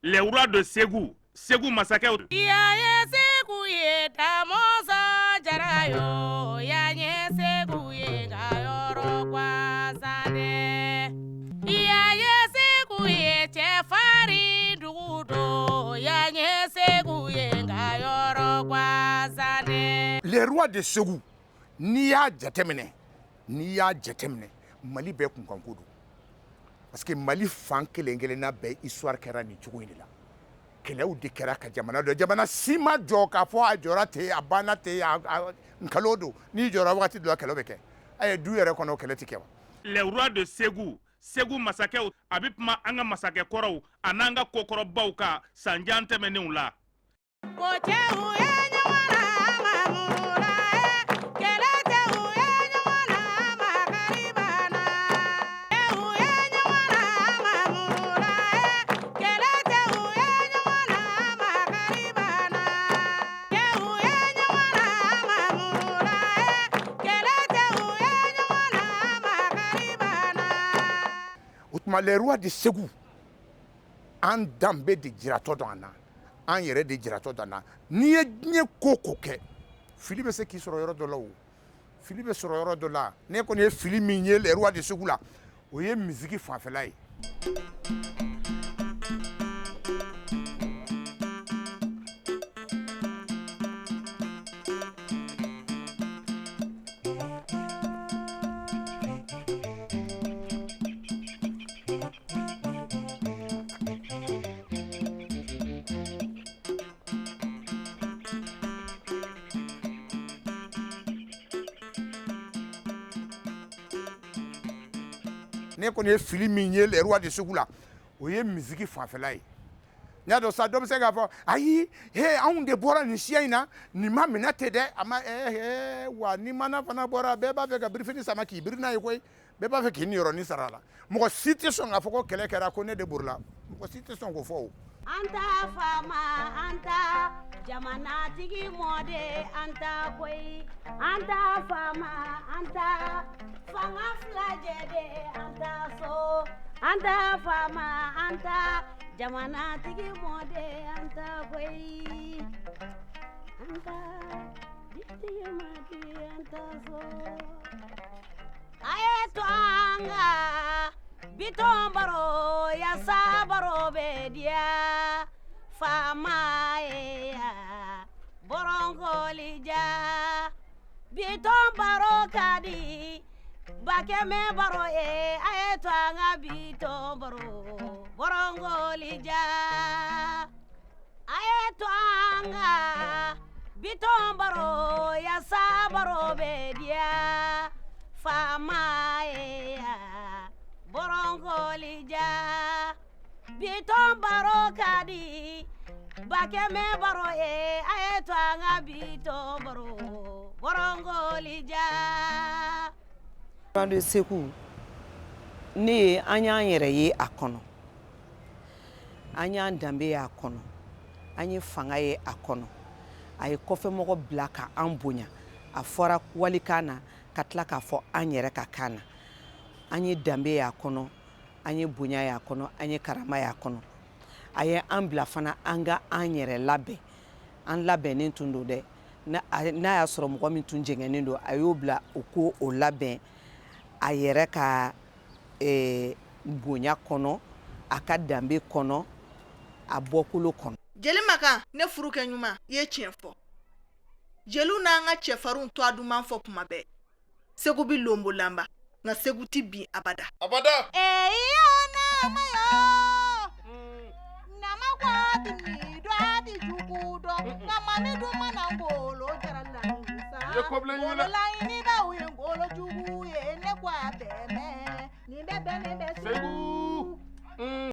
Les rois de Ségou, Segu masakɛw. Yan ye Segu ye, Damɔzɔn Jara yo, yan ye Segu ye, nka yɔrɔ gansan tɛ. Yan ye Segu ye, cɛfarin dugu don, yan ye Segu ye, nka yɔrɔ gansan tɛ. Les rois de Ségou, n'i y'a jateminɛ, Mali bɛɛ kunkanko don, parce que Mali fan kelen kelenna bɛɛ histoire kɛra nin cogo in de la. Kɛlɛw de kɛra ka jamana dɔ. Jamana si ma jɔ k'a fɔ a jɔra ten, a banna ten. Nkalon don. N'i jɔra wagati dɔ la, kɛlɛ bɛ kɛ. A ye du yɛrɛ kɔnɔ, kɛlɛ tɛ kɛ wa? Les rois de Ségou, Segu masakɛw. A bɛ kuma an ka masakɛ kɔrɔw an'an ka kokɔrɔbaw kan sanjan tɛmɛnenw la. Ko cɛw ye ɲɔgɔn na mamula ye, kɛlɛ cɛw ye ɲɔgɔn na makaribana. Cɛw ye ɲɔgɔn na mamula ye, kɛlɛ cɛw ye ɲɔgɔn na makaribana. Cɛw ye ɲɔgɔn na mamula ye, kɛlɛ cɛw ye ɲɔgɔn na makaribana. O tuma, les rois de Ségou, an danbe de jiratɔ don an na, an yɛrɛ de jiratɔ don an na. N'i ye diɲɛ ko ko kɛ, fili bɛ se k'i sɔrɔ yɔrɔ dɔ la. O fili bɛ sɔrɔ yɔrɔ dɔ la. Ne kɔni ye fili min ye les rois de Ségou la, o ye musique fanfɛla ye. Ne kɔni ye fili min ye les rois de Ségou la, o ye musique fanfɛla ye. N y'a dɔn sa, dɔ bɛ se k'a fɔ: ayi he, anw de bɔra nin siya in na, nin ma minɛ ten dɛ. A ma wa ni mana fana bɔra, bɛɛ b'a fɛ ka birifini sama k'i biri n'a ye koyi. Bɛɛ b'a fɛ k'i niyɔrɔnin sara a la. Mɔgɔ si tɛ sɔn k'a fɔ ko kɛlɛ kɛra, ko ne de borila. Mɔgɔ si tɛ sɔn k'o fɔ o. An ta faama, an ta jamanatigi mɔden, an ta koyi. An ta faama, an ta fanga filajɛ de, an ta so. An ta faama, an ta jamanatigi mɔden, an ta koyi. An ta ditigi madi, an ta so. A ye to an ka bitɔn baro, yasa baro bɛ diya faama ye ya bɔrɔnkoli ja. Bitɔn baro ka di bakɛmɛ baro ye. A ye to an ka bitɔn baro, bɔrɔnkoli ja. A ye to an ka bitɔn baro, yasa baro bɛ diya faama ye ya bɔrɔnkoli ja. Bitɔn baro ka di bakɛmɛ baro ye. A ye to an ka bitɔn baro, bɔrɔnkoli ja. Rois de Ségou, ne ye an y'an yɛrɛ ye a kɔnɔ, an y'an danbe ye a kɔnɔ, an ye fanga ye a kɔnɔ. A ye kɔfɛmɔgɔ bila ka an bonya. A fɔra walikan na, ka tila k'a fɔ an yɛrɛ ka kan na. An ye danbe ye a kɔnɔ, an ye bonya ye a kɔnɔ, an ye karama ye a kɔnɔ. A ye an bila fana an ka an yɛrɛ labɛn. An labɛnnen tun don dɛ. N'a y'a sɔrɔ mɔgɔ min tun jɛngɛnnen don, a y'o bila o ko o labɛn a yɛrɛ ka bonya kɔnɔ, a ka danbe kɔnɔ, a bɔkolo kɔnɔ. Jeli Makan, ne furukɛ ɲuman, i ye tiɲɛ fɔ. Jeliw n'an ka cɛfarinw to a duman fɔ kuma bɛɛ. Segu bi lonbolanba, nka Segu ti bin abada. Abada. Eyo nama yo nama kwaati mi do ati jugu dɔ nka mami dun mana ngolo jara la sa. I ye kɔbilen ɲini dɛ. Ngolo laɲinibaw ye ngolo jugu ye. Ne ko a bɛɛ mɛn nin bɛɛ bɛnnen bɛ Segu. Segu.